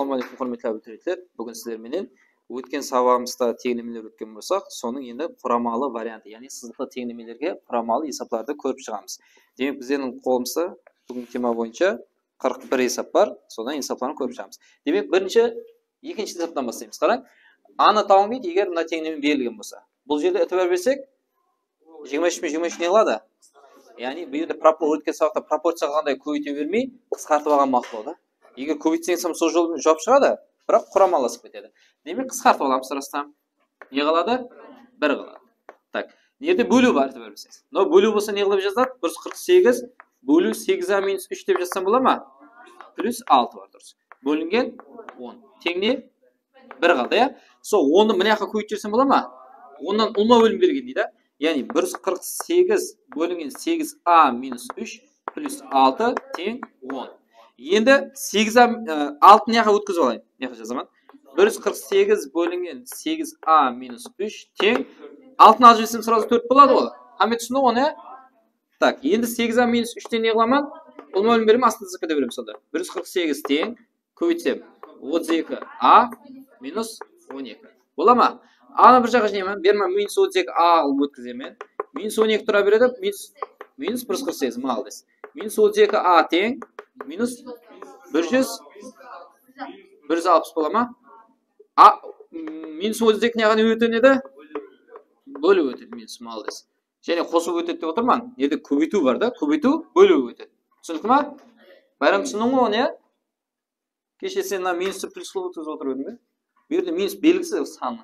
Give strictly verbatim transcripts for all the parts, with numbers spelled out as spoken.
Assalamu aleykum, húrmetli abiturientler. Búgin sizler menen ótken sabaǵımızda teńlemeler ótken bolsaq, sonıń endi quramalı variantı, yaǵnıy sızıqlı teńlemelerge quramalı esaplardı kórip shıǵamız. Demek, bizlerdiń qolımızda búgingi tema boyınsha qırq bir esap bar, sonnan esaplardı kórip shıǵamız. Demek, birinshi, ekinshi esaptan baslaymız. Qarań, A-nı tabıń deydi, eger mına teńleme berilgen bolsa. Bul jerde itibar bersek, jigirma úsh penen jigirma úsh ne qıladı? Yaǵnıy, bul jerde propor-, ótken sabaqta proporciya qılǵanday kóbeyte bermey, qısqartıp alǵan maqul da. Eger kóbeytseń, sol jol juwap shıǵadı, biraq quramalasıp ketedi. Demek, qısqartıp alamız, rasta. Ne qaladı? Bir qaladı. Tak. Mına jerde bóliw bar, itibar berseńiz. Mınaw bóliw bolsa ne qılıp jazıladı? Bir júz qırq segiz bóliw segiz A minus úsh dep jazsam bola ma? Plus altı bar, durıs. Bólingen on. Teń ne? Bir qaldı, ya? Sol ondı mına jaqqa kóbeytip jibersem bola ma? Onnan ulıwma bólim bergen deydi. Yaǵnıy bir júz qırq segiz bólingen segiz A minus úsh plus altı teń on. Endi segiz A, e, altını mına jaqqa ótkizip alayın. Mına jaqqa jazaman. Bir júz qırq segiz bólingen segiz A minus úsh teń altını alıp jibersem, srazı tórt boladı ǵoy. Hámme túsindi ǵoy, ya? Tak, endi segiz A minus úshten ne qılaman? Ulıwma bólim beremen, astına jazıp kete beremen sonda. Bir júz qırq segiz teń, kóbeytsem, otız eki A minus on eki. Bola ma? A-nı bir jaqqa jınaman, berman minus otız eki A qılıp ótkizemen. Minus on eki tura beredi, minus, minus bir júz qırq segiz, maldes. Minus otız eki A teń, minus bir júz, bir júz alpıs bola ma? A, minus otız eki ne qana ótedi? Bólip ótedi, minus, maldes. Jáne qosıp ótedi dep otırman. Nede kóbeytiw bar da, kóbeytiw bólip ótedi. Túsinikli ma? Bayram, túsindiń ǵoy onı, ya? Keshe sen mına minustı plus qılıp ótkizip otırıp ediń be? Bu jerde minus belgisi sannıń.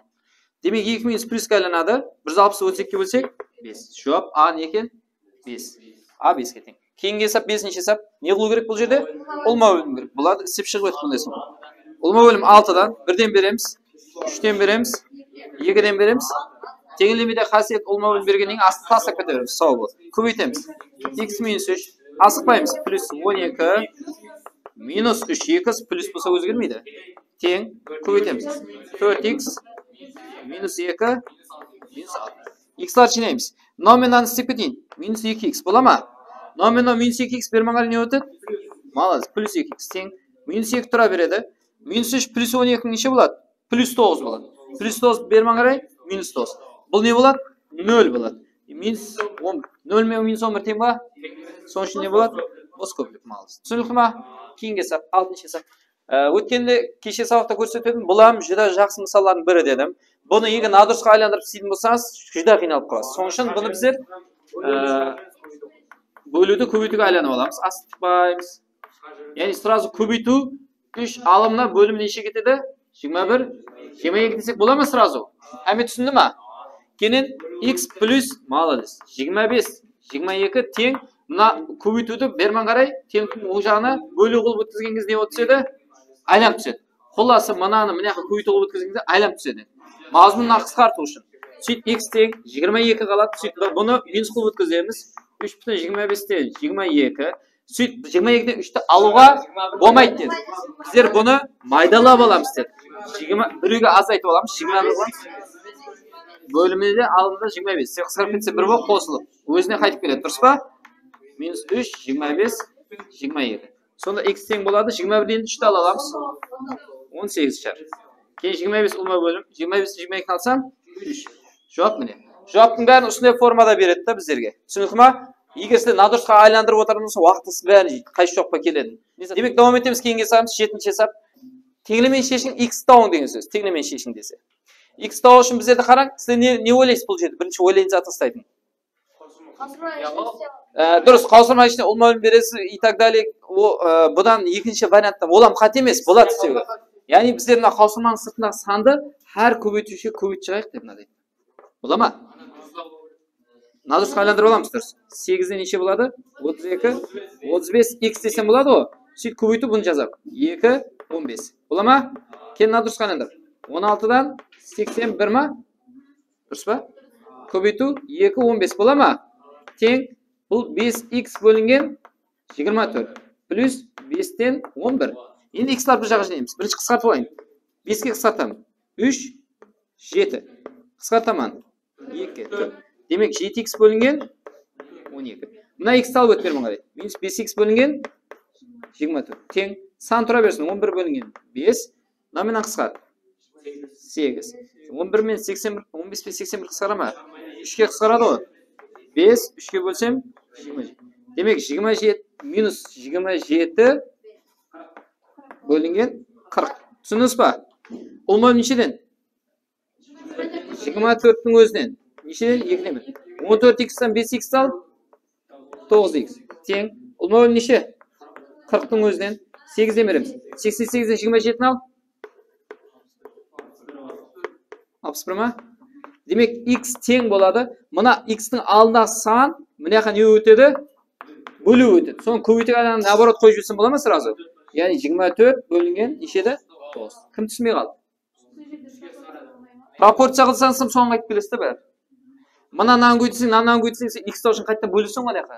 Demek, eki minus pluske aylanadı. Bir júz alpıstı otız ekige bólsek, bes. Juwap A ne eken? Bes. A beske teń. Keyingi esap, besinshi esap. Ne qılıw kerek bul jerde? Ulıwma bólim kerek. Bulardı islep shıǵıp ettik bunday soń. Ulıwma bólim altıdan, birden beremiz, úshten beremiz, ekiden beremiz. Teńlemede qásiyet ulıwma bólim bergennen keyin astın taslap kete beremiz. Saw bol. Kóbeytemiz. X minus úsh. Asıqpaymız. Plus on eki minus úsh, x plus bolsa ózgermeydi. Teń, kóbeytemiz. Tórt x minus eki minus altı. Xlar jıynaymız. Mınaw menen mınanı islep keteyin. Minus eki x bola ma? Mınaw menen mınaw minus eki x berman qaray ne ótedi? Malades, plus eki x teń. Minus eki tura beredi. Minus úsh plus on eki neshe boladı? Plus toǵız boladı. Plus toǵız berman qaray minus toǵız. Bul ne boladı? Nol boladı. Minus on, nol menen minus on bir teń ba? Sonıń ushın ne boladı? Bos kóplik, malades. Túsinikli ma? Keyingi esap, altınshı esap. Á, ótkende keshe sabaqta kórsetip edim, bul hám júdá jaqsı mısallardıń biri dedim. Bunı eger nadurısqa aylandırıp isleytuǵın bolsańız, júdá qıynalıp qalasız. Sonıń ushın bunı bizler, á, bóliwdi kóbeytiwge aylanıp alamız. Asıqpaymız. Yaǵnıy, srazı kóbeytiw úsh alımına bólim neshe ketedi? Jigirma bir, jigirma eki desek bola ma srazı? Hámme túsindi ma? Keyin x plus, malades, jigirma bes, jigirma eki teń, mına kóbeytiwdi berman qaray, teń oń jaǵına bóliw qılıp ótkizgen gezde ne bolıp túsedi? Aylanıp túsedi. Qullası, mınanı mına jaqqa kóbeytiw qılıp ótkizgen gezde aylanıp túsedi. Mazmunın qısqartıw ushın. Sóytip x teń jigirma eki qaladı, sóytip bunı minus qılıp ótkizemiz. Úsh pútin jigirma besten jigirma eki. Sóytip, jigirma ekiden úshti alıwǵa bolmaydı dedi. Bizler bunı maydalap alamız dedi. Jigirma, birewge azaytıp alamız, jigirma bir bóliminde aldında jigirma bes. Sen qısqarıp ketse, bir bolıp qosılıp, ózine qaytıp keledi, durıs pa? Minus úsh, jigirma bes, jigirma eki. Sonda x teń boladı, jigirma birden úshti ala alamız. On segiz shar. Keyin jigirma bes ulıwma bólim, jigirma bes jigirma ekini alsam, úsh. Juwap mine. Juwaptıń bárin usınday formada beredi da bizlerge. Túsinikli ma? Eger sizler nadurısqa aylandırıp otırǵan bolsa, waqtıńız bárin qaysı juwapqa keledi. Demek, dawam etemiz, keyingi esabımız, jetinshi esap. Teńlemeni sheshiń, x tabıń degen sóz. Teńlemeni sheshiń dese. X tabıw ushın bizlerdi qarań, sizler ne, ne oylaysız bul jerde? Birinshi oylayın zat taslaytın. Á, durıs, qawsırma ishine ulıwma bólim beresiz, и так далее. O, á, budan ekinshi variantta, ol hám qáte emes, boladı istewge. Yaǵnıy bizler mına qawsırmanıń sırtındaǵı sandı hár kóbeytiwshe kóbeytip shıǵayıq dep mınaday. Bola ma? Nadurısqa aylandırıp alamız, durıs. Segizde neshe boladı? Otız eki, otız bes x desem boladı ǵoy. Sóytip kóbeytiw, bunı jazam. Eki, on bes. Bola ma? Keyin nadurısqa aylandır. On altıdan seksen bir ma? Durıs pa? Kóbeytiw eki, on bes bola ma? Teń, bul bes x bólingen jigirma tórt plus besten on bir. Endi xlar bir jaqqa jıynaymız. Birinshi qısqartıp alayın. Beske qısqartaman. Úsh, jeti. Qısqartaman. Eki, tórt. Demek, jeti x bólingen on eki. Mına x alıp ótpermen qaray. Minus bes x bólingen jigirma tórt. Teń. San tura bersin. On bir bólingen bes. Mına menen qısqart. Segiz. On bir menen seksen bir, on bes penen seksen bir qısqara ma? Úshke qısqaradı ǵoy. Bes, úshke bólsem, jigirma jeti. Demek, jigirma jeti, minus jigirma jeti bólingen qırq. Túsindińiz ba? Ulıwma nesheden? Jigirma tórttiń ózinen. Nesheden? Ekiden ber. On tórt iksten bes iksti al. Toǵız iks. Teń. Ulıwma bólim neshe? Qırqtıń ózinen. Segizden beremiz. Seksen segizden jigirma jetini al. Alpıs bir ma? Demek, iks teń boladı. Mına ikstiń aldındaǵı san, mına jaqqa ne ótedi? Bóliw ótedi. Sonı kóbeytip, aylanıp, наоборот qoyıp jibersem bola ma srazu? Yaǵnıy, jigirma tórt bólingen neshe edi? Toǵız. Kim túsinbey qaldı? Proporciya qılsańız, soǵan qaytıp kelesiz de bári. Mına mınanı kóbeytseń, mına mınanı kóbeytseń, sen iks tawshın qaytadan bólirseń ǵoy mına jaqqa.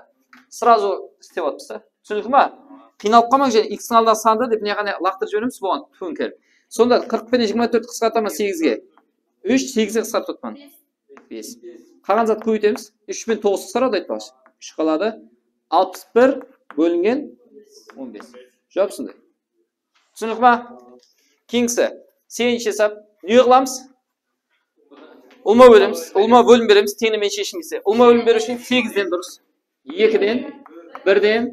Srazu islep atırmız da. Túsinikli ma? Qıynalıp qalmań, jáne ikstiń aldındaǵı sandı dep mına jaqqa laqtırıp jiberemiz, buǵan tóńkerip. Sonda qırq penen jigirma tórtti qısqartaman segizge. Úsh, segizge qısqartıp atpan. Bes. Qalǵan zat kóbeytemiz. Úsh penen toǵız qısqaradı, aytpaqshı. Úsh qaladı. Alpıs bir bólingen on bes. Juwap usınday. Túsinikli ma? Keyingisi, segizinshi esap. Ne qılamız? Ulıwma bólemiz. Ulıwma bólim beremiz. Teńlemeni sheshim ise. Ulıwma bólim beriw ushın segizden durıs. Ekiden, birden.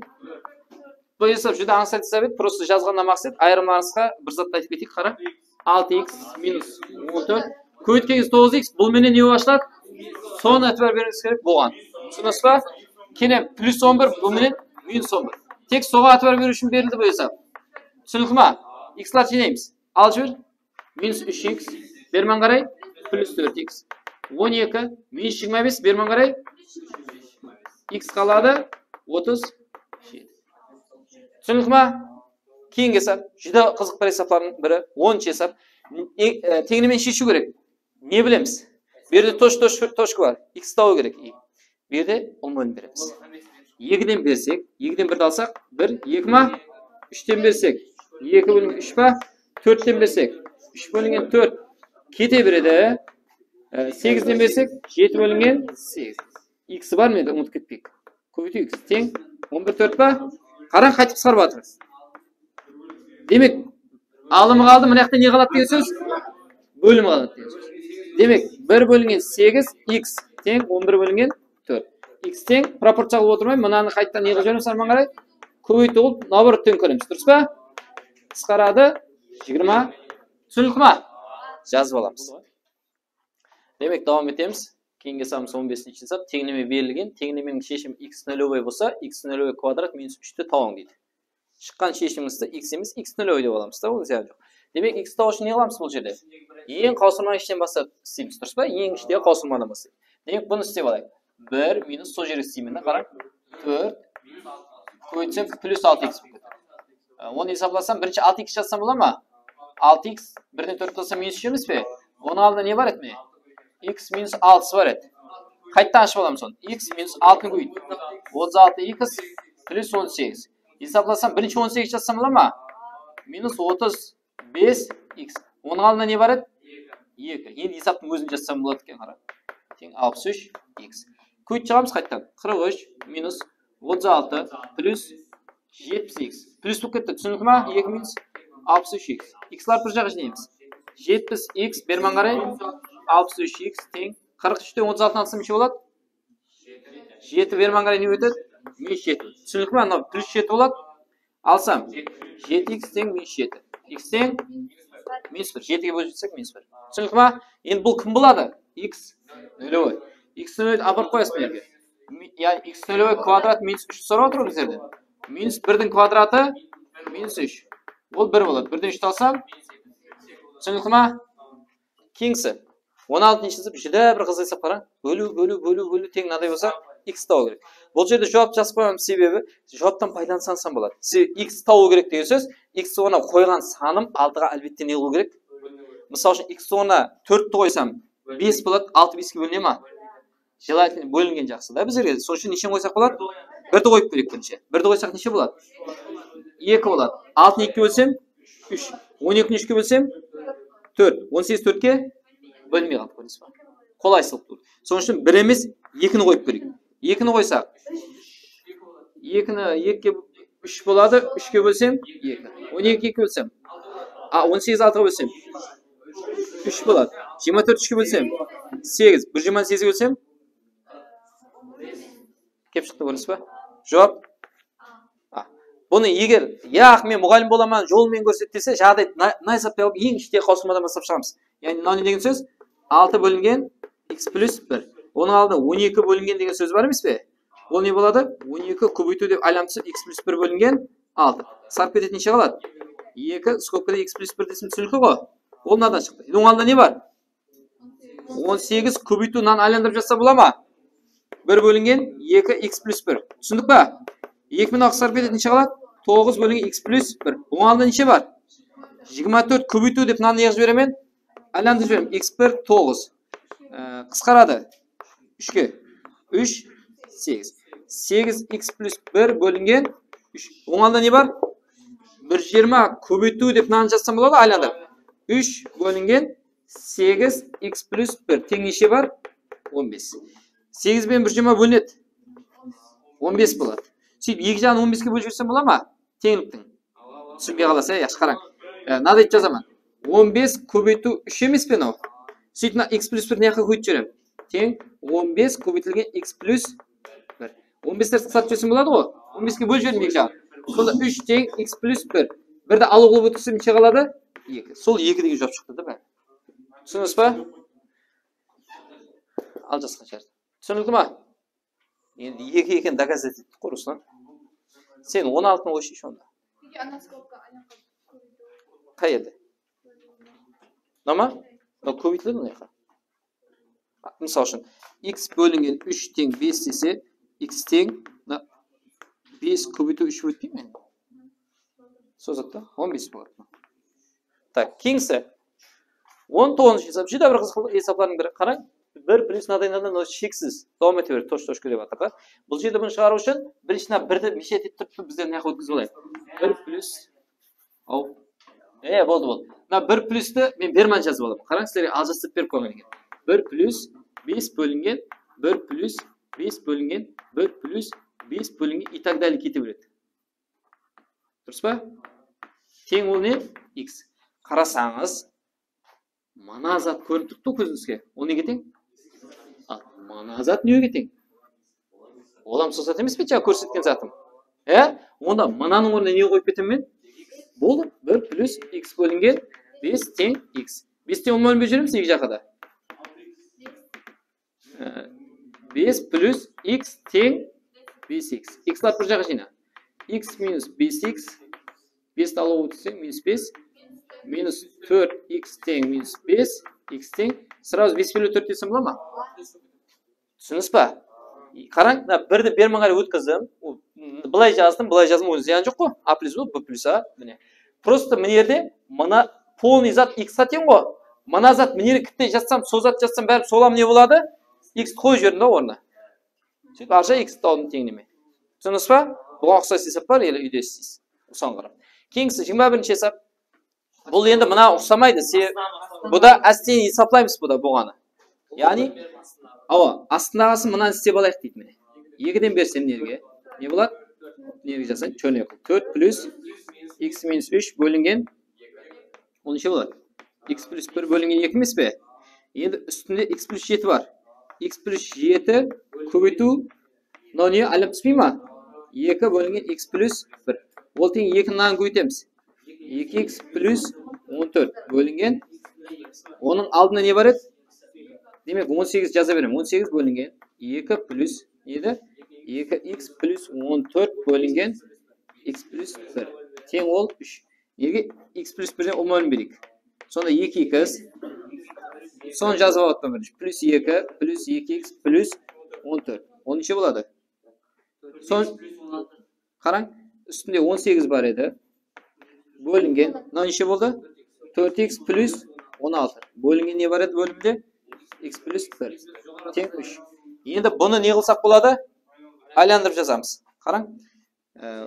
Bul esap júdá ańsat esap edi. Prosta jazǵannan maqset. Ayırımlarıńızǵa bir zat aytıp keteyik. Qara. Altı iks minus on tórt. Kóbeytkeningiz toǵız iks. Bul menen ne bolıp ashıladı? Sonı itibar beriwińiz kerek bolǵan. Túsindińiz ba? Kelem, plyus on bir, bul menen minus on bir. Tek soǵan itibar beriw ushın berildi bul esap. Túsinikli ma? Ikslar jıynaymız. Al jiber. Minus úsh iks. Berman qaray. Plyus tórt iks. On eki. Minus jigirma bes. Berman qaray. Iks qaladı. Otız jeti. Túsinikli ma? Keyingi esap. Júdá qızıq bir esaplardıń biri. Onınshı esap. E, e, teńlemeni sheshiw kerek. Ne bilemiz? Bu jerde tosh, tosh, toshka bar. Iks tawıw kerek. I. Bu jerde ulıwma bólim beremiz. Ekiden bersek, ekiden birdi alsaq, bir, eki ma? Úshten bersek, eki bólingen úsh pa? Tórtten bersek, úsh bólingen tórt. Kete beredi. E, segizden bersek, jeti bólingen segiz. Iks bar ma edi, umıtıp ketpeyik. Kóbeytiw iks teń on bir tórt pa? Qarań, qaytıp qısqarıp atır. Demek, alımı qaldı, mına jaqta ne qaladı degen sóz? Bólimi qaladı degen sóz. Demek, bir bólingen segiz, iks teń on bir bólingen tórt. Iks teń, proporciya qılıp otırmay, mınanı qaytadan ne qılıp jiberemiz, arman qaray? Kóbeytiw qılıp, наоборот, tóńkeremiz, durıs pa? Qısqaradı, jigirma. Túsinikli ma? Jazıp alamız. Demek, dawam etemiz. Keyingi esabımız on besinshi esap. Teńleme berilgen. Teńlemeniń sheshimi iks nolevay bolsa, iks nolevay kvadrat minus úshti tabıń deydi. Shıqqan sheshimimizdi iks emes, iks nolevay dep alamız da, ol zıyan joq. Demek, iks tabıw ushın ne qılamız bul jerde? Eń qawsırmanıń ishinen baslap isleymiz, durıs pa? Eń ishtegi qawsırmadan baslayıq. Demek, bunı islep alayıq. Bir minus, sol jerge isleymen de, qarań. Tórt kóbeytsem, plyus altı iks bolıp ketedi. E, onı esaplasam, birinshi altı iks jazsam bola ma? Altı iks, birden tórtti alsam, minus úsh emes pe? Onıń aldında ne bar edi, mine? Iks minus altısı bar edi. Qaytadan ashıp alamız onı. Iks minus altını kóbeyt. Otız altı iks plyus on segiz. Esaplasam, birinshi on segiz jazsam bola ma? Minus otız bes iks. Onıń aldında ne bar edi? Eki. Endi esaptıń ózin jazsam boladı eken, qara. Teń alpıs úsh iks. Kóbeytip shıǵamız qaytadan. Qırq úsh minus otız altı plyus jetpis iks. Plyus bolıp ketti. Túsinikli ma? Eki minus alpıs úsh iks. Ikslardı bir jaqqa jıynaymız. Jetpis iks, berman qaray. Alpıs úsh iks teń. Qırq úshten otız altını alsam neshe boladı? Jeti, berman qaray ne ótedi? Minus jeti. Túsinikli ma? Mınaw plyus jeti boladı. Alsam, jeti iks teń minus jeti. Iks teń minus bir. Jetige bólip jibsek, minus bir. Túsinikli ma? Endi bul kim boladı? Iks nolevay. Iks nolevaydı aparıp qoyasız bu jerge. Mi-, yaǵnıy, iks nolevay kvadrat minus úsh sorap atır ǵoy bizlerden. Minus birdiń kvadratı minus úsh. Ol bir boladı. Birden úshti alsam, túsinikli ma? Keyingisi. On altınshısı júdá bir qızıq esap, qarań. Bóliw, bóliw, bóliw, bóliw teń mınaday bolsa, iks tabıw kerek. Bul jerde juwap jazıp qoyamız, sebebi juwaptan paydalansańız ham boladı. Se-, iks tabıw kerek degen sóz, iks ornına qoyǵan sanım altıǵa álbette ne qılıw kerek? Mısal ushın, iks ornına tórtti qoysam, bes boladı, altı beske bóline ma? Желательно bólingen jaqsı da bizlerge. Sol ushın nesheni qoysaq boladı? Birdi qoyıp kóreyik birinshi. Birdi qoysaq neshe boladı? Eki boladı. Altını ekige bólsem, úsh. On ekini úshke bólsem, tórt. On segiz tórtke bólinbey qaldı, kóresiz ba? Qolaysızlıq tuwdı. Sonıń ushın bir emes, ekini qoyıp kóreyik. Ekini qoysaq, ekini ekige, úsh boladı, úshke bólsem, eki. On ekige ekige bólsem, A, on segiz altıǵa bólsem, úsh boladı. Jigirma tórt úshke bólsem, segiz. Bir júz jigirma segizge bólsem, kelip shıqtı, kórdińiz ba? Juwap A. Bunı eger, yaq, men muǵallim bolaman, jolın men kórset dese, jaǵday na-, na esaplay alıp, eń ishte qawsırmadan baslap shıǵamız. Yaǵnıy, mınaw ne degen sóz? Altı bólingen x plus bir. Onıń aldında on eki bólingen degen sóz bar emes pe? Ol ne boladı? On eki kóbeytiw dep aylanıp túsip, x plus bir bólingen altı. Sarp ketedi, neshe qaladı? Eki, skobkada x plus bir desem, túsinikli ǵo. Ol mınadan shıqtı. Endi onıń aldında ne bar? On segiz kóbeytiw, mınanı aylandırıp jazsa bola ma? Bir bólingen eki x plus bir. Túsindik pa? Eki menen altı sarp etedi, neshe qaladı? Toǵız bólingen x plus bir. Onıń aldında neshe bar? Jigirma tórt kóbeytiw dep mınanı ne qılıp jiberemen? Aylandırıp jiberemen. X bir toǵız. Ee, qısqaradı. Úshke. Úsh, segiz. Segiz x plus bir bólingen úsh. Onıń aldında ne bar? Bir júz jigirma kóbeytiw dep mınanı jazsam boladı, aylandırıp. Úsh bólingen segiz x plus bir teń neshe bar? On bes. Segiz benen bir júz jigirma bólinedi. On bes boladı. Sóytip, eki jaǵın on beske bólip jibersem bola ma? Teńliktiń. Túsinbey qalasız, ya, yaqshı qarań. E, mınaday etip jazaman. On bes kóbeytiw úsh emes pe mınaw? Sóytip, mına x plus bir ne jaqqa kóbeytip jiberem? Teń on bes kóbeytilgen x plus bir. On beslerdi qısqartıp jibersem boladı ǵo. On beske bólip jiberdim eki jaǵın. Sonda úsh teń x plus bir. Birdi alıw qılıp ótkersem, neshe qaladı? Eki. Sol eki degen juwap shıqtı da, bári. Túsindińiz ba? Aljasqan jerdi. Túsinikli ma? Endi eki ekenin dokazat ettik ǵo, Ruslan. Sen on altını qoy, shesh onda. Qay jerde? Mına ma? Mına kóbeytiledi mına jaqqa. Mısal ushın, x bólingen úsh teń bes dese, x teń mına bes kóbeytiw úsh bolıp ketpey me? Sol zatta on bes boladı. Tak, keyingisi. On toǵızınshı esap, júdá bir qızıq esaplardıń biri. Qarań, bir plus mınaday, mınaday, mınaday sheksiz dawam ete beredi, tosh, tosh kóre batırǵa. Bul jerde bunı shıǵarıw ushın birinshi mına birdi neshe etip turıp bizden mına jaqqa ótkizip alayıq. Bir plus, aw. E, boldı, boldı. Mına bir plusti men berman jazıp alaman. Qarań, sizlerge aljastırıp berip qoyǵan eken. Bir plus bes bólingen bir plus bes bólingen bir plus bes bólingen и так далее kete beredi. Durıs pa? Teń ol ne? X. Qarasańız, mına zat kórinip turıptı kózińizge. Ol nege teń? Al, mına zat nege teń? Ol hám sol zat emes pe, jańa kórsetken zatım? E? Onda mınanıń ornına ne qoyıp ketemen men? Boldı. Bir plus x bólingen bes teń x. Bes teń on bólinbey júremiz eki jaqqa da. Ee, bes plus x teń bes x. Xlar bir jaqqa jıyna. X minus bes x. Besti alıp ótseń, minus bes. Minus tórt x teń minus bes. X teń. Сразу bes bóle tórt desem bola ma? Túsindińiz ba? Qarań, mına birdi berman qaray ótkizdim. Bılay jazdım, bılay jazdım, onıń zıyanı joq ǵo. A plus b, b plus a, mine. Просто mına jerde mına полный zat x-qa teń ǵo. Mına zat mına jerge kitte jazsam, sol zat jazsam, bári solam ne boladı? X qoyıp jiberdim da ornına. Sóytip, arja x tawdım teńleme. Túsindińiz ba? Buǵan uqsas esap bar, ele úyde isleysiz. Usıǵan qarap. Keyingisi jigirma birinshi esap. Bul endi mına uqsamaydı. Se-, bu da ásten esaplaymız bu da buǵanı. Yaǵnıy, awa, astındaǵısın mınanı islep alayıq deydi mine. Ekiden bersem nerge? Ne boladı? Nerge jazsam? Tórt plus x minus úsh bólingen on neshe boladı? X plus bir bólingen eki emes pe? Endi ústinde x plus jeti bar. X plus jeti kóbeytiw, mınaw ne, aylanıp túspey ma? Eki bólingen x plus bir. Ol teń eki, mınanı kóbeytemiz. Eki x plus on tórt bólingen. Onıń aldında ne bar edi? Demek, on segiz jaza beremen. On segiz bólingen eki plus ne edi? Eki x plus on tórt bólingen x plus bir. Teń ol úsh. Nege x plus birden ulıwma bólim bereyik? Sonda eki x. Sonı jazıp alıp atırman birinshi. Plus eki plus eki x plus on tórt. On neshe boladı? Son, qarań, ústinde on segiz bar edi. Bólingen. Mına neshe boldı? Tórt x plus on altı. Bólingen ne bar edi bólimde? X plus bir. Teń úsh. Endi bunı ne qılsaq boladı? Aylandırıp jazamız. Qarań. Ee,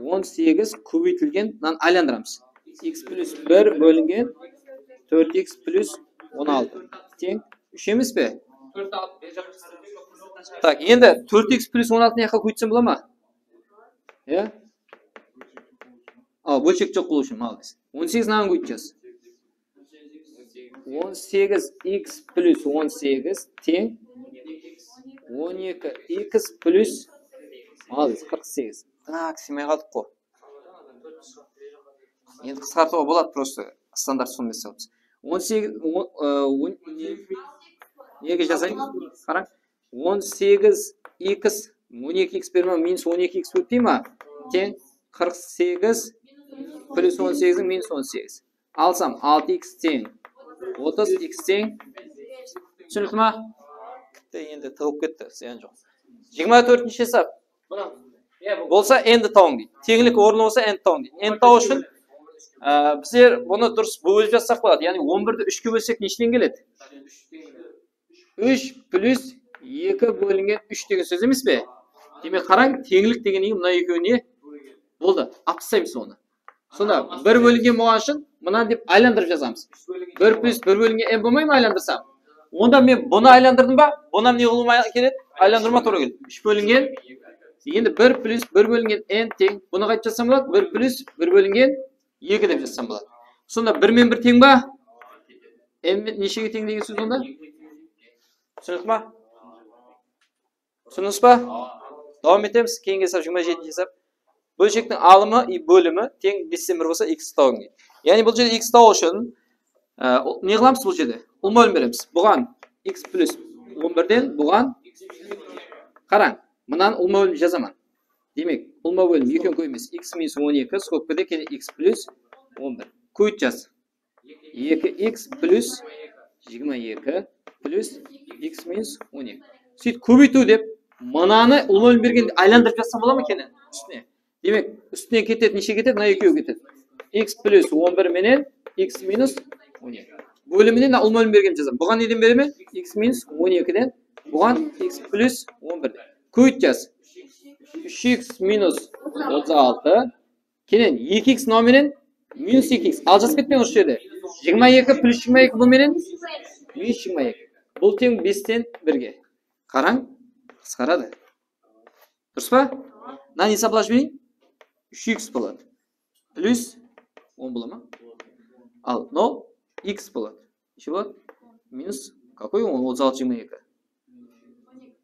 on segiz kóbeytilgen, mınanı aylandıramız. X plus bir bólingen tórt x plus on altı. Teń úsh emes pe? Tak, endi tórt x plus on altı mına jaqqa kóbeytsem bola ma? Ya? Al, bólshek joq qılıw ushın, молодец. On segiz mınaǵan kóbeyteceğiz. On segiz x plus on segiz teń on eki x plus, maldes, qırq segiz. Tak, isley almay qaldıq ǵo. Endi qısqartıwǵa boladı, prosto standart summa salamız. On segiz, on, e, on, ne, nege jazayın? Qarań. On segiz x, on eki x bermey, minus on eki x ótpey ma? Teń qırq segiz plus on segiz minus on segiz. Alsam, altı x teń otız, x teń. Túsinikli ma? Bitti, endi tıǵılıp ketti, zıyan joq. Jigirma tórtinshi esap. Bolsa, n-di tawıń deydi. Teńlik orınlı bolsa, n-di tawıń deydi. N-di tawıw ushın, e, bizler bunı durıs bólip jazsaq boladı. Yaǵnıy, on birdi úshke bólsek, nesheden keledi? Úsh plus eki bólingen úsh degen sóz emes pe? Demek, qarań, teńlik degen mına ekewi ne? Boldı, alıp taslaymız onı. Sonda bir bólingen bolǵanı ushın mınanı dep aylandırıp jazamız. Bir plus bir bólingen n bolmay ma aylandırsam? Onda men bunı aylandırdım ba? Bunı ne qılıwım keledi? Aylandırma tuwrı keledi. Úsh bólingen, endi bir plus bir bólingen n teń. Bunı qaytıp jazsam boladı? Bir plus bir bólingen eki dep jazsam boladı. Sonda bir men bir teń ba? N neshege teń degen sóz onda? Túsinikli ma? Túsindińiz ba? Dawam etemiz. Keyingi esap, jigirma jetinshi esap. Bólshektiń alımı i bólimi teń besten bir bolsa, x tawıń deydi. Yaǵnıy, bul jerde x tawıw ushın, e, ne qılamız bul jerde? Ulıwma bólim beremiz. Buǵan x plus on birden, buǵan, qarań, mınanı ulıwma bólim jazaman. Demek, ulıwma bólim ekewin kóbeytemiz, x minus on eki, skobkada kene x plus on bir. Kóbeytip jaz. Eki x plus jigirma eki plus x minus on eki. Sóytip, kóbeytiw dep, mınanı ulıwma bólim bergende aylandırıp jazsam bola ma eken? Ústine. Demek, ústine ketedi, neshe ketedi? Mına ekewi ketedi. X plus on bir menen x minus on eki. Bólimine mına ulıwma bólim bergen jazaman. Buǵan neden beremen? X minus on ekiden. Buǵan x plus on bir. Kóbeytip jaz. Úsh x minus otız altı. Keyin eki x mınaw menen minus eki x. Aljasıp ketpeń usı jerde. Jigirma eki plus jigirma eki bul menen minus jigirma eki. Bul teń besten birge. Qarań, qısqaradı. Durıs pa? Mınanı esaplap jibereyin. Úsh x boladı. Plus on bola ma? Al, mınaw x boladı. Neshe boladı? Minus, какой on? Otız altı, jigirma eki.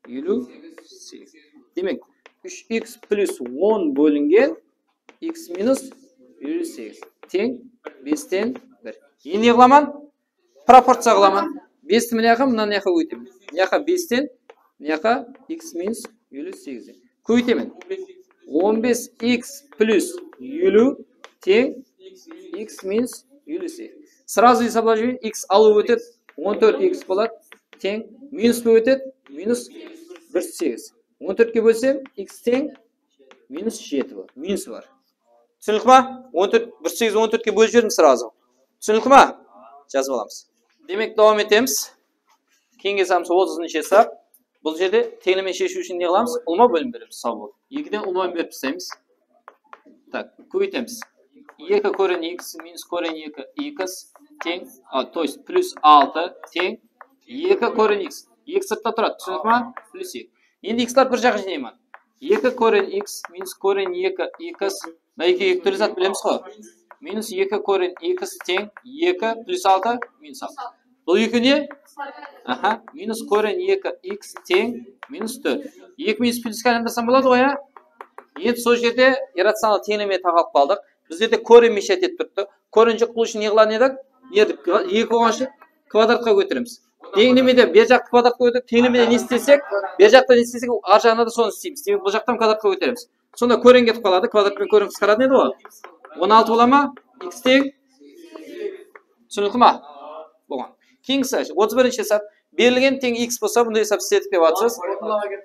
Eliw segiz. Demek, úsh x plus on bólingen x minus eliw segiz teń besten bir. Endi ne qılaman? Proporciya qılaman. Besti mına jaqqa, mına jaqqa kóbeytemen. Mına jaqqa besten, mına jaqqa x minus eliw segiz. Kóbeytemen. On bes x plus eliw teń x minus eliw segiz. Сразу esaplap jibereyin, x alıp ótedi, on tórt x boladı, teń, minus bolıp ótedi, minus bir segiz. On tórtke bólsem, x teń minus jeti boladı. Minus bar. Túsinikli ma? On tórt, bir segiz on tórtke bólip jiberdim сразу. Túsinikli ma? Jazıp alamız. Demek, dawam etemiz. Keyingi esabımız otızınshı esap. Bul jerde teńleme sheshiw ushın ne qılamız? Ulıwma bólim beremiz, saw bol. Ekiden ulıwma bólim berip taslaymız. Tak, kóbeytemiz. Eki koren x minus koren eki x teń, a, то есть plus altı teń eki koren x. Eki sırtta turadı, túsinikli ma? Plus eki. Endi xlar bir jaqqa jıynayman. Eki koren x minus koren eki x. Mına eki eki túrli zat bilemiz ǵo. Minus eki koren x teń eki plus altı minus altı. Bul eki ne? Aha, minus koren eki x teń minus tórt. Eki minus pluske aylandırsam boladı ǵoy, ya? Endi sol jerde irracional teńleme taqalıp qaldıq. Bizlerde koren meshayt etip turıptı. Koren joq, bul ushın ne qılar edik? Ne edik? Eki bolǵan ushın kvadratqa kóteremiz. Teńlemede ber jaqtı kvadratqa kóterip, teńlemede ne islesek, ber jaqta ne islesek, ar jaǵına da sonı isleymiz. Demek, bul jaqtan kvadratqa kóteremiz. Sonda koren ketip qaladı, kvadrat penen koren qısqaradı edi ǵoy. On altı bola ma? X teń. Túsinikli ma? Bolǵan. Keyingisi, otız birinshi esap. Berilgen teń x bolsa, bunday esap isledik dep atırsız.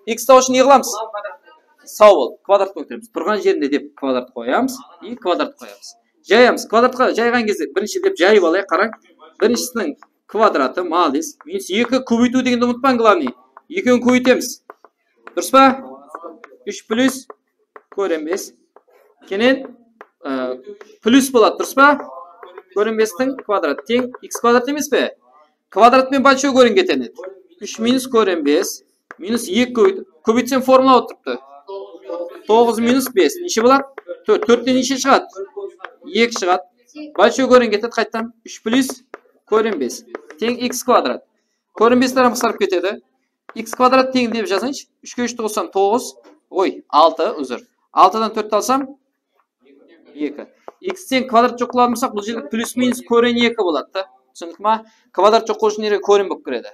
X tawıw ushın ne qılamız? Saw bol. Kvadratqa kóteremiz. Turǵan jerinde dep kvadrat qoyamız. I kvadrat qoyamız. Jayamız. Kvadratqa jayǵan gezde birinshi dep jayıp alayıq, qarań. Birinshisiniń kvadratı, молодец. Minus eki kóbeytiw degendi umıtpań, главный. Ekewin kóbeytemiz. Durıs pa? Úsh plus koren bes. Kenen, e, plus boladı, durıs pa? Koren bestiń kvadratı teń x kvadrat emes pe? Kvadrat penen большой koren ketedi. Úsh minus koren bes. Minus eki kóbeyt-, kóbeytsem formula bolıp turıptı. Toǵız minus bes. Neshe boladı? Tórt. Tórtten neshe shıǵadı? Eki shıǵadı. Большой koren ketedi qayttan. Úsh plus koren bes teń x kvadrat. Koren bes taraf qısqarıp ketedi. X kvadrat teń dep jazayınshı. Úshke úshti qossam toǵız. Oy, altı, uzr. Altıdan tórtti alsam, eki. X teń kvadrat joq qılatuǵın bolsaq, bul jerde plus minus koren eki boladı da. Túsindik ma? Kvadrat joq qılıw ushın jerde koren bolıp kiredi.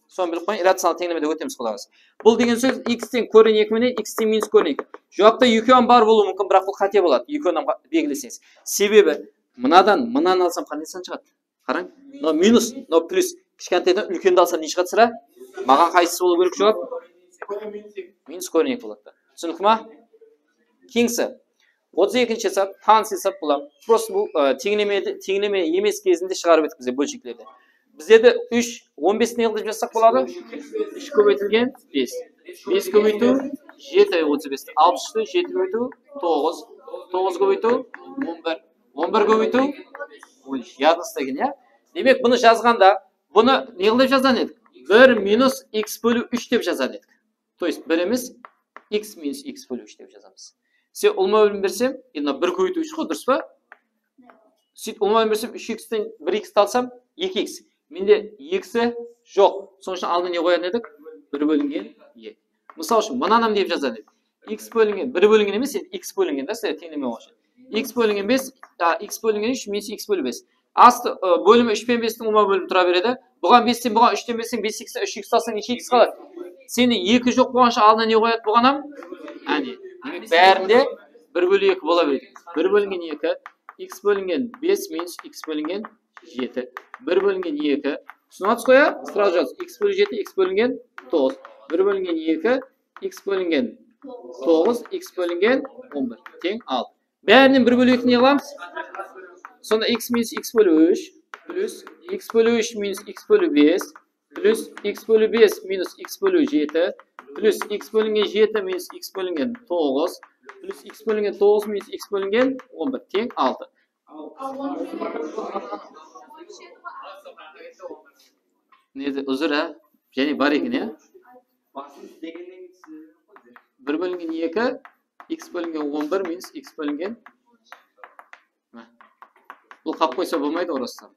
Sonı bilip qoyıń, irracional teńlemede ótemiz, Quday qálese. Bul degen sóz x teń koren eki menen x teń minus koren eki. Juwapta ekewin bar bolıwı múmkin, biraq bul qáte boladı. Ekewin hám belgileseńiz. Sebebi mınadan mınanı alsam qanday san shıǵadı? Qarań. Mına minus, mına plus. Kishkentaydan úlkendi alsam ne shıǵadı sirá? Maǵan qaysısı bolıw kerek juwap? Minus koren eki boladı da. Túsindik ma? Keyingisi. Otız ekinshi esap, tanıs esap bul hám. Prosta bul, e, teńleme, teńleme emes gezinde shıǵarıp edik bizler bólsheklerde. Bizlerdi úsh, on besti ne qılıp jazsaq boladı? Úsh kóbeytilgen bes. Bes kóbeytiw jeti, otız besti. Alpıs úshti jeti kóbeytiw toǵız. Toǵız kóbeytiw on bir. On bir kóbeytiw on úsh. Yadıńızda eken, ya? Demek, bunı jazǵanda, bunı ne qılıp jazǵan edik? Bir minus x bóliw úsh dep jazǵan edik. То есть, birimiz x minus x bóliw úsh dep jazamız. Sen ulıwma bólim bersem, endi mına bir kóbeytiw úsh ǵoy, durıs pa? Sóytip ulıwma bólim bersem, úsh x ten bir x ti alsam, eki x. Mende x i joq. Sonıń ushın aldına ne qoyatın edik? Bir bólingen eki. Mısal ushın, mınanı hám dep jazar edik. X bólingen, bir bólingen emes, endi x bólingen da, sizler teńleme boyınsha. X bólingen bes, a, x bólingen úsh minus x bóliw bes. Astı, ı, bólimi úsh penen bestiń ulıwma bólimi tura beredi. Buǵan besten, buǵan úshten berseń, bes x, úsh x alsań, neshe x qaladı? Sende eki joq bolǵansha aldına ne qoyadı buǵan hám? Áne, demek, bárinde bir bóliw eki bola beredi. Bir bólingen eki, x bólingen bes minus x bólingen jeti. Bir bólingen eki. Túsinip atırsız ǵoy, ya? Srazı jaz. X bóliw jeti, x bólingen toǵız. Bir bólingen eki, x bólingen toǵız, x bólingen on bir teń altı. Bárinen bir bóliw ekini ne qılamız? Sonda x minus x bóliw úsh plus x bóliw úsh minus x bóliw bes plus x bóliw bes minus x bóliw jeti plus x bólingen jeti minus x bólingen toǵız plus x bólingen toǵız minus x bólingen on bir teń altı. Nede uzr, á? Jáne bar eken, ya? Bir bólingen eki, x bólingen on bir minus x bólingen. Mine. Bul qalıp qoysa bolmaydı, orastan.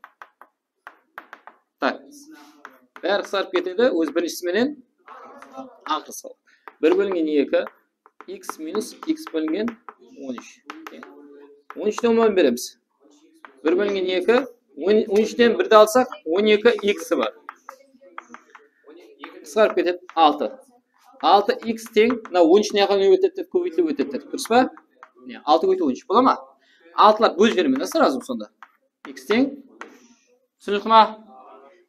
Tak. Bári qısqarıp ketedi, óz birinshisi menen aqırısı. Bir bólingen eki, x minus x bólingen on úsh. On úshten on beremiz. Bir bólingen eki, on, on úshten birdi alsaq, on eki x bar. Qısqarıp ketedi, altı. Altı x teń, mına on úsh mına jaqqa ne ótedi, kóbeytilip ótedi, durıs pa? Mine, altı kóbeytiw on úsh. Bola ma? Altılar bólip jiberemen da srazı sonda. X teń. Túsinikli ma?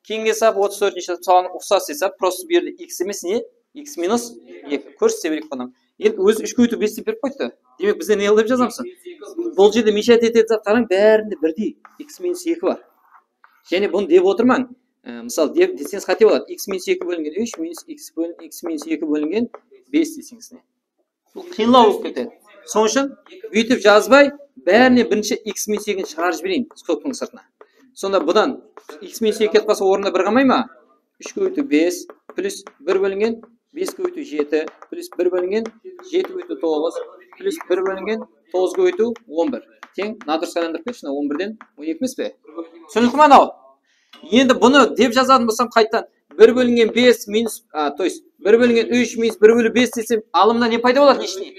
Keyingi esap, otız tórtinshi esap, saǵan uqsas esap, prosta bu jerde x emes, ne? X minus eki. Kórsetip bereyik bunı. Endi ózi úsh kóbeytiw bes dep berip qoyıptı. Demek, bizler ne qılıp jazamız? Bul jerde meshayt etedi zat, qarań, bárinde birdey x minus eki bar. Jáne bunı dep otırmań. E, mısal, dep deseńiz qáte boladı. X minus eki bólingen úsh minus x bólin-, x minus eki bólingen bes deseńiz ne? Bul qıyınlaw bolıp ketedi. Sonıń ushın búytip jazbay, bárine birinshi x minus ekini shıǵarıp jibereyin skobkanıń sırtına. Sonda budan x minus eki ketip qalsa, ornında bir qalmay ma? Úsh kóbeytiw bes plus bir bólingen bes kóbeytiw jeti plus bir bólingen jeti kóbeytiw toǵız plus bir bólingen toǵız kóbeytiw on bir teń. Nadurıs aylandırıp ketshi, mına on birden on eki emes pe? Túsinikli ma anaw? Endi bunı dep jazatın bolsam, qaytadan bir bólingen bes minus, a, то есть bir bólingen úsh minus bir bólingen bes desem, alımda ne payda boladı, neshin?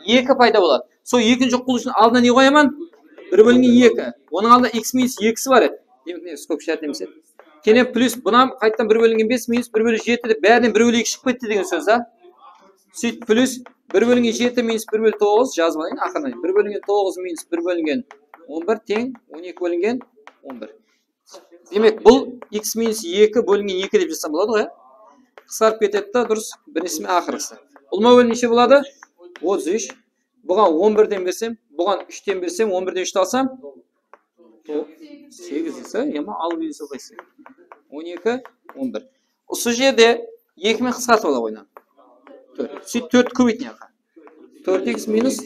Eki payda boladı. Sol ekini joq qılıw ushın aldına ne qoyaman? Bir bólingen eki. Onıń aldında x minus ekisi bar edi. Demek, ne, skobka shárt emes edi. Keyin plus, bunı hám qaytadan bir bólingen bes minus bir bólingen jeti dep, bárinen bir bólingen eki shıǵıp ketti degen sóz, a? Sóytip, plus bir bólingen jeti minus bir bólingen toǵız jazıp alayın, aqırına. Bir bólingen toǵız minus bir bólingen on bir teń on eki bólingen on bir. Demek, bul x minus eki bólingen eki dep jazsam boladı ǵoy, ya? Qısqarıp ketedi da, durıs, birinsisi menen aqırǵısı. Ulıwma bólim neshe boladı? Otız úsh. Buǵan on birden bersem, buǵan úshten bersem, on birden úshti alsam, to-, segiz ese, yama alıp ese qaysı? On eki, on bir. Usı jerde eki menen qısqartıp ala qoyınan. Tórt. Sóytip, tórtti kóbeyt mına jaqqa. Tórt x minus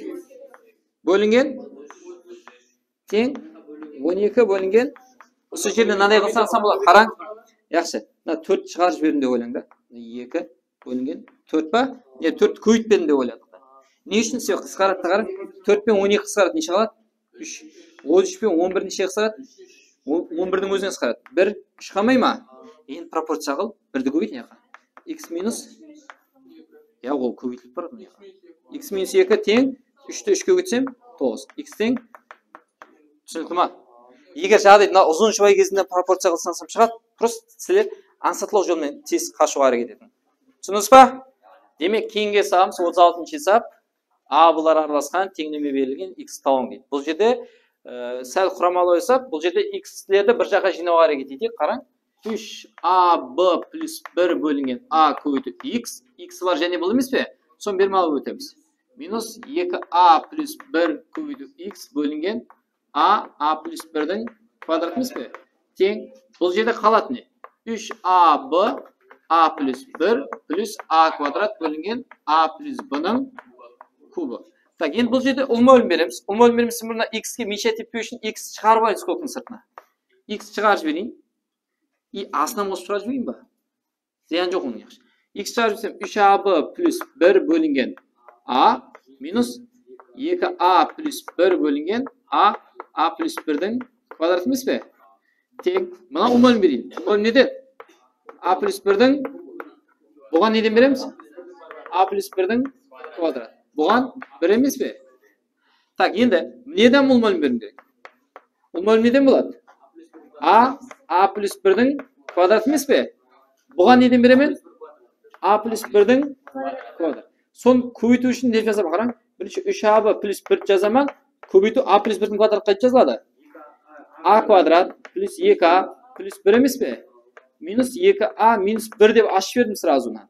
bólingen teń on eki bólingen. Usı jerden mınaday qılsań, alsam boladı. Qarań. Yaqshı. Mına tórtti shıǵarıp jiberdim dep oylań da. Eki bólingen tórt pa? Ne, tórtti kóbeytpedim dep oyladıq ta. Ne ushın? Sebebi qısqaradı da, qarań. Tórt penen on eki qısqaradı, neshe qaladı? Úsh. On úsh penen on bir neshege qısqaradı? On, on birdiń ózine qısqaradı. Bir, úsh qalmay ma? Endi proporciya qıl, birdi kóbeyt mına jaqqa. X minus, ya, ol kóbeytilip baradı mına jaqqa. X minus eki teń, úshti úshke kóbeytsem, toǵız. X teń, túsinikli ma? Eger jaǵday mına uzın juway gezinde proporciya qılsańız shıǵadı, prosta sizler ańsatlaw jol menen tez qashıwǵa háreket etiń. Túsindińiz ba? Demek, keyingi esabımız otız altınshı esap. A blar aralasqan, teńleme berilgen, x tabıń deydi. Bul jerde, e, sál quramalı esap, bul jerde x lerdi bir jaqqa jıynawǵa háreket eteyik. Qarań, úsh a b plus bir bólingen a kóbeytiw x, x lar jáne bul emes pe? Sonı bermey alıp ótemiz. Minus eki a plus bir kóbeytiw x bólingen a, a plus birdiń kvadratı emes pe? Teń. Bul jerde qaladı ne? Úsh a b, a plus bir plus a kvadrat bólingen a plus b nıń kubı. Tak, endi bul jerde ulıwma bólim beremiz. Ulıwma bólim beremiz, mına x ke menshe etpew ushın x shıǵarıp alayın skobkanıń sırtına. X shıǵarıp jibereyin. I astınan qosıp shıǵarıp jibereyin ba? Zıyan joq onıń, yaqshı. X shıǵarıp jibersem, úsh a b plus bir bólingen a minus eki a plus bir bólingen a, a plus birdiń kvadratı emes pe? Teń. Mına ulıwma bólim bereyin. Ulıwma bólim neden? A plus birdiń, buǵan neden beremiz? A plus birdiń kvadratı. Buǵan bir emes pe? Tak, endi neden ulıwma bólim beriwim kerek? Ulıwma bólim neden boladı? A, a plus birdiń kvadratı emes pe? Buǵan neden beremen? A plus birdiń kvadratı. Sonı kóbeytiw ushın ne jazaman, qarań. Birinshi úsh a b plus bir jazaman. Kóbeytiw a plus birdiń kvadratı qaytıp jazıladı? A kvadrat plus eki a plus bir emes pe? Minus eki a minus bir dep ashıp jiberdim srazınan.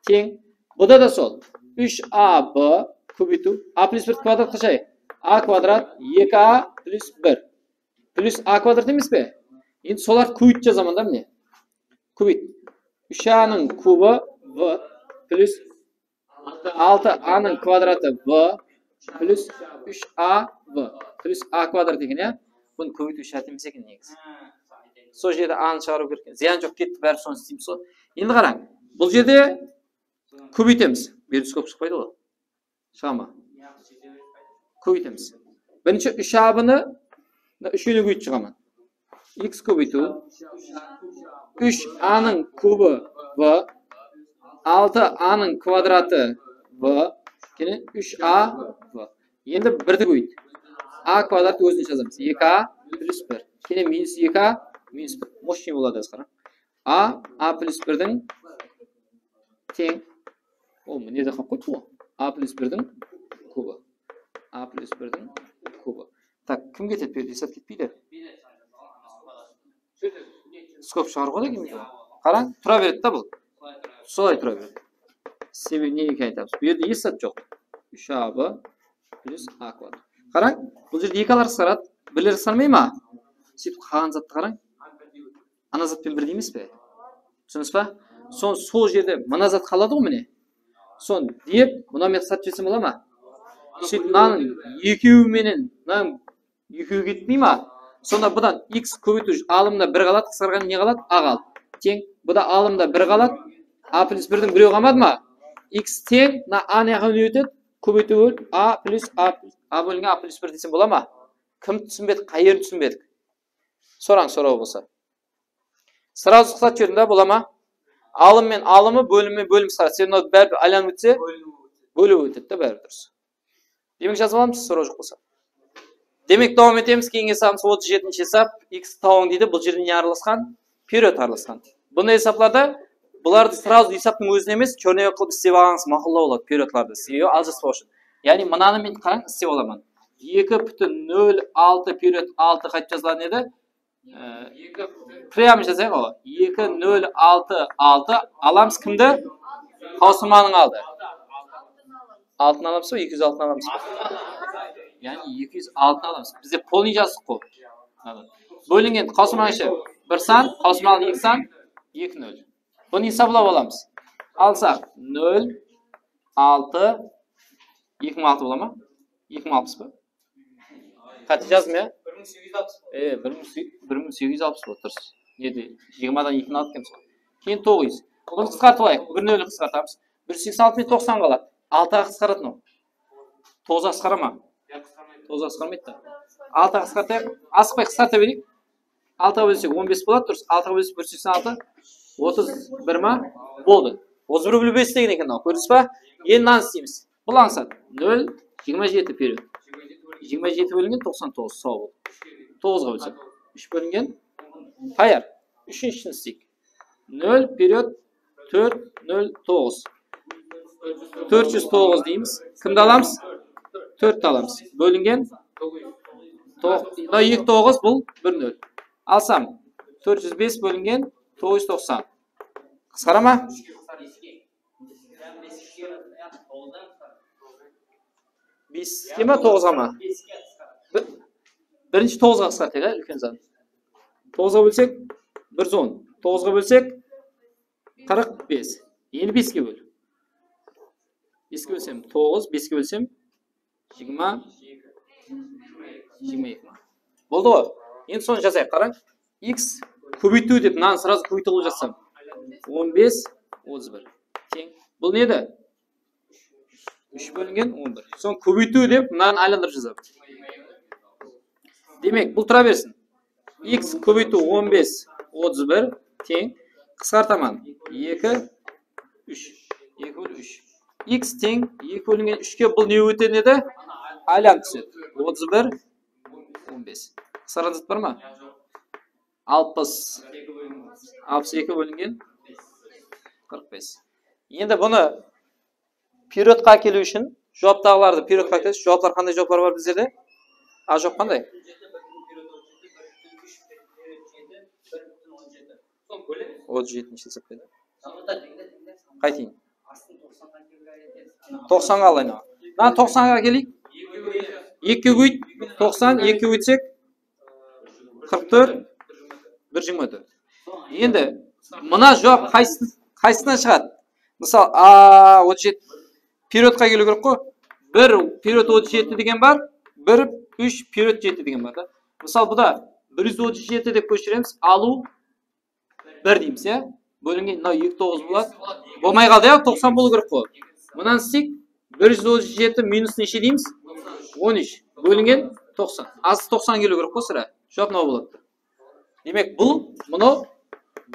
Teń. Bunda da sol. Úsh a b kóbeytiw. A plus bir kvadrat qashay? A kvadrat, eki a plus bir. Plus a kvadrat emes pe? Endi solardı kóbeytip jazaman da, mine. Kóbeyt. Úsh a nıń kubı b plus altı a nıń kvadratı b plus úsh a b plus a kvadrat eken, ya. Bunı kóbeytiw shárt emes eken negizi. Sol jerde a nı shıǵarıw kerek eken. Zıyan joq, ketti, bári sonı isleymiz ǵoy. Endi qarań. Bul jerde kóbeytemiz. Bu jerde skop shıqpaydı ǵoy. Shıǵa ma? Kóbeytemiz. Birinshi úsh a b nı mına úshewine kóbeytip shıǵaman. X kóbeytiw úsh a nıń kubı b, altı a nıń kvadratı b, keyin úsh a b. Endi birdi kóbeyt. A kvadrat ózine jazamız. Eki a plus bir. Keyin minus eki a minus bir. Moshniy boladı, qarań. A, a plus birdiń teń. Ol mına jerde qalıp qoydı ǵoy. A plus birdiń kubı. A plus birdiń kubı. Tak, kim ketedi? Bu jerde esap ketpeydi. Skop shıǵarıwǵa da kelmeydi ǵoy. Qarań, tura beredi da bul. Solay tura beredi. Sebebi nege ekenin aytamız. Bu jerde hesh zat joq. Úsh a b plus a kvadrat. Qarań, bul jerde eki a lar qısqaradı. Birler qısqarmay ma? Sóytip qalǵan zattı qarań. Ana zat penen birdey emes pe? Túsindińiz ba? Son, sol jerde mına zat qaladı ǵoy, mine. Son dep, mına men qısqartıp jibersem bola ma? Sóytip, mınanıń ekewi menen mınanıń ekewi ketpey ma? Sonda budan x kóbeytiw alımda bir qaladı, qısqarǵanda ne qaladı? A qaladı. Teń. Bu da alımda bir qaladı. A plus birdiń birewi qalmadı ma? X teń, mına a ne jaqqa ótedi? Kóbeytiw a plus a, a bólingen a plus bir desem bola ma? Kim túsinbedi, qay jerin túsinbedik? Sorań, soraw bolsa. Srazı qısqartıp jiberdim da, bola ma? Alım men alımı, bólim men bólim qısqaradı. Sen mınaw báribir aylanıp ótse, bólip ótedi de, báribir durıs. Demek, jazıp alamız, soraw joq bolsa. Demek, dawam etemiz. Keyingi esabımız otız jetinshi esap. X tabıń deydi. Bul jerde ne aralasqan? Period aralasqan. Bunday esaplarda bulardı srazı esaptıń ózine emes, chornoy qılıp islep alsańız maqullaw boladı, periodlardı. Sebebi aljaspaw ushın. Yaǵnıy, mınanı men, qarań, islep alaman. Eki pútin nol altı period altı qaytıp jazıladı edi? Ee, прямо jazayıq ǵoy. Eki nol altı altı alamız kimdi? Qawsırmanıń aldı. Altını alamız ba? Eki júz altını alamız ba? Yaǵnıy eki júz altını alamız. Bizde polnıy jazdıq ǵoy. Bólingen qawsırmanıń ishi bir san, qawsırmanıń eki san, eki nol. Bunı esaplap alamız. Alsaq, nol altı, eki mıń altı bola ma? Eki mıń alpıs pa? Qáte jazdım, ya? Bir mıń segiz júz alpıs. E, bir mıń segiz júz alpıs bola, durıs. Nede? Jigirmadan ekini alıp kelemiz. Keyin toǵız. Bunı qısqartıp alayıq. Bir nol qısqartamız. Bir júz seksen altı menen toqsan qaladı. Altıǵa qısqaradı mınaw. Toǵızǵa qısqara ma? Toǵızǵa qısqarmaydı da. Altıǵa qısqartayıq. Asıqpay qısqarta bereyik. Altıǵa bólsek, on bes boladı, durıs. Altıǵa bólsek, bir júz seksen altı, otız bir ma? Boldı. Otız bir bólip bes degen eken mınaw, kórdińiz ba? Endi mınanı isleymiz. Bul ańsat. Nol, jigirma jeti period. Jigirma jeti bólingen toqsan toǵız, saw bol. Toǵızǵa bólsek. Úsh bólingen tayar. Úshinshishin isleyik. Nol period tórt nol toǵız. Tórt júz toǵız deymiz. Kimdi alamız? Tórtti alamız. Bólingen toq-, mına eki toǵız, bul bir nol. Alsam, tórt júz bes bólingen toǵız júz toqsan. Qısqara ma? Beske ma, toǵızǵa ma? Bir, birinshi toǵızǵa qısqartayıq, á, úlken san. Toǵızǵa bólsek, bir júz on. Toǵızǵa bólsek, qırq bes. Endi beske ból. Beske bólsem, toǵız, beske bólsem, jigirma, jigirma eki ma? Boldı ǵoy. Endi sonı jazayıq, qarań. X kóbeytiw dep, mınanı srazı kóbeytiw qılıp jazsam. On bes, otız bir. Teń. Bul ne edi? Úsh bólingen on bir. Soń kóbeytiw dep, mınanı aylandırıp jazamız. Demek, bul tura bersin. X kóbeytiw on bes, otız bir teń. Qısqartaman. Eki, úsh. Eki bólip úsh. X teń eki bólingen úshke, bul ne ótetin edi? Aylanıp túsedi. Otız bir, on bes. Qısqarǵan zat bar ma? Alpıs. Alpıs eki bólingen qırq bes. Endi bunı periodqa ákeliw ushın, juwaptaǵılardı periodqa ákelish, juwaplar qanday juwaplar bar bizlerde? A juwap qanday? Otız jetinshi esaplaydı. Qaytayın. Toqsanǵa alayın. Mına toqsanǵa keleyik. Ekige kóbeyt, toqsan, ekige kóbeytsek, qırq tórt, bir jigirma tórt. Endi mına juwap qaysın-, qaysısınan shıǵadı? Mısal, a, otız jeti, periodqa keliw kerek ǵoy. Bir period otız jeti degen bar, bir, úsh period jeti degen bar da. Mısal, bu da bir júz otız jeti dep kóshiremiz, alıw bir deymiz, ya. Bólingen mınaw eki toǵız boladı. Bolmay qaldı, ya, toqsan bolıw kerek ǵoy. Mınanı isleyik, bir júz otız jeti minus neshe deymiz? On úsh. Bólingen toqsan. Azı toqsan keliw kerek ǵoy, sirá. Juwap mınaw boladı. Demek, bul, mınaw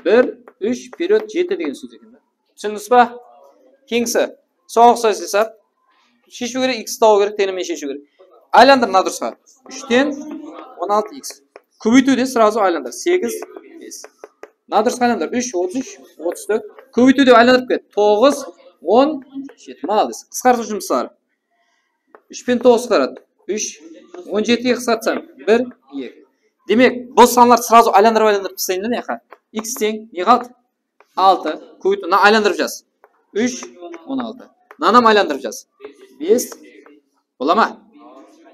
bir, úsh, period jeti degen sóz eken da. Túsindińiz ba? Keyingisi. Soǵan uqsas esap. Sheshiw kerek, x tabıw kerek, teńlemeni sheshiw kerek. Aylandır nadurısqa. Úshten on altı x. Kóbeytiwde srazı aylandır. Segiz, bes. Nadurısqa aylandır. Úsh, otız úsh, otız tórt. Kóbeytiwde aylandırıp ket. Toǵız, on jeti. Malades. Qısqartıw jumısları. Úsh penen toǵız qısqaradı. Úsh. On jetige qısqartsam, bir, eki. Demek, bul sanlardı srazı aylandırıp, aylandırıp taslayın da, mına jaqqa. X teń, ne qaldı? Altı. Kóbeyt, mına aylandırıp jaz. Úsh, on altı. Mınanı hám aylandırıp jaz. Bes. Bola ma?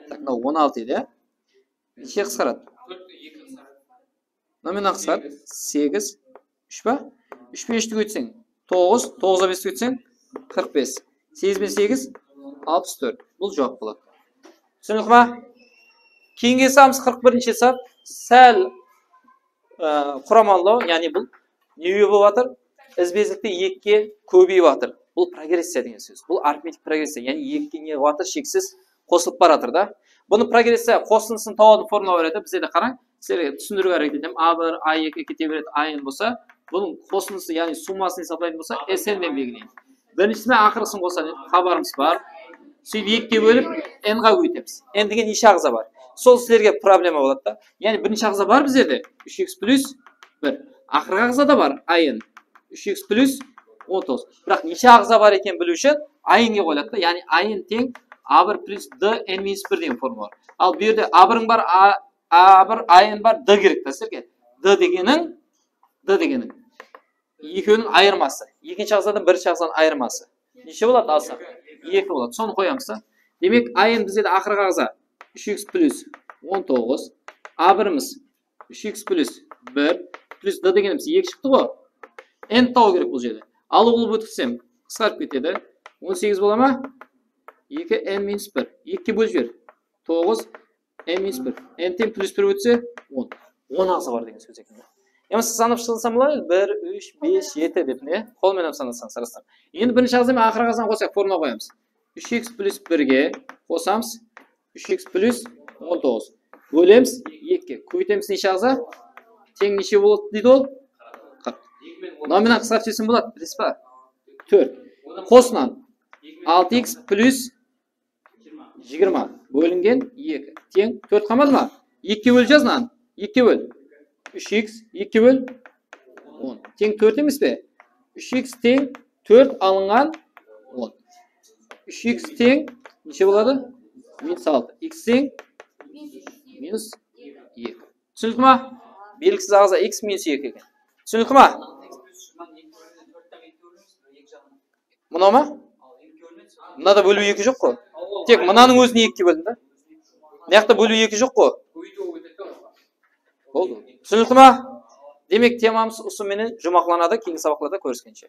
Tak, mına on altı edi, ya. Neshege qısqaradı? Mına menen qısqaradı. Segiz. Úsh pa? Úsh penen úshti kóbeytseń, toǵız, toǵızǵa besti kóbeytseń, qırq bes. Segiz penen segiz, alpıs tórt. Bul juwap boladı. Túsinikli ma? Keyingi esabımız qırq birinshi esap. Sál, e, quramanlaw, yaǵnıy bul ne bolıp atır? Izbe-izlikte ekige kóbeyip atır. Bul progressiya degen sóz. Bul arifmetik progressiya, yaǵnıy ekige ne bolıp atır? Sheksiz qosılıp baratır da. Bunı progressiya qosındısın tawıwdıń formula bar edi. Bizlerde qarań, sizlerge túsindiriwge háreket etemen. A bir, A eki kete beredi, A N bolsa, bunıń qosındısı, yaǵnıy summasın esaplaytuǵın bolsa, S N den belgileymiz. Birinshisi menen aqırǵısın qosadı, xabarımız bar. Sóytip ekige bólip, N ǵa kóbeytemiz. N degen neshe aǵza bar? Sol sizlerge problema boladı da. Yaǵnıy birinshi aǵza bar bizlerde, úsh x plus bir. Aqırǵı aǵza da bar, A N. Úsh x plus on toǵız. Biraq neshe aǵza bar ekenin biliw ushın A N ge qoyıladı da. Yaǵnıy A N teń A bir plus D N minus bir degen formula bar. Al bu jerde A biriń bar, A, A bir, A N bar, D kerek ta sizlerge. D degeniń, D degeniń. Ekewiniń ayırması. Ekinshi aǵzadan birinshi aǵzanıń ayırması. Neshe boladı alsaq? Eki boladı. Sonı qoyamız da. Demek, A N bizde de aqırǵı aǵza úsh x plus on toǵız. A birimiz úsh x plus bir plus D degenimiz eki shıqtı ǵoy. N tabıw kerek bul jerde. Alıw qılıp ótkizsem, qısqarıp ketedi. On segiz bola ma? Eki N minus bir. Ekige bólip jiber. Toǵız N minus bir. N teń plus bir ótse, on. On aǵza bar degen sóz eken. Yamasa sanap shıqsam boladı, bir, úsh, bes, jeti dep, ne? Qol menen sanasam, sırasam. Endi birinshi aǵza menen aqırǵı aǵzanı qosayıq, formula qoyamız. Úsh x plus birge qosamız. Úsh x plus on toǵız. Bólemiz ekige. Kóbeytemiz neshe aǵza? Teń neshe boladı deydi ol? Qırq. Mına menen qısqartıp jibersem boladı, bilesiz ba? Tórt. Qosınan. Altı iks plus jigirma bólingen eki teń tórt qalmadı ma? Ekige ból, jaz mınanı. Ekige ból. Úsh iks, ekige ból. On. Teń tórt emes pe? Úsh iks teń tórt alınǵan on. Úsh iks teń neshe boladı? Minus altı. Iks teń minus eki. Túsinikli ma? Belgisiz aǵza iks minus eki eken. Túsinikli ma? Mınaw ma? Mınada bóliw eki joq ǵo. Tek mınanıń ózine ekige bóldim da. Mıyaqta bóliw eki joq ǵo. Boldı. Túsinikli ma? Demek, temamız usı menen juwmaqlanadı. Keyingi sabaqlarda kóriskenshe.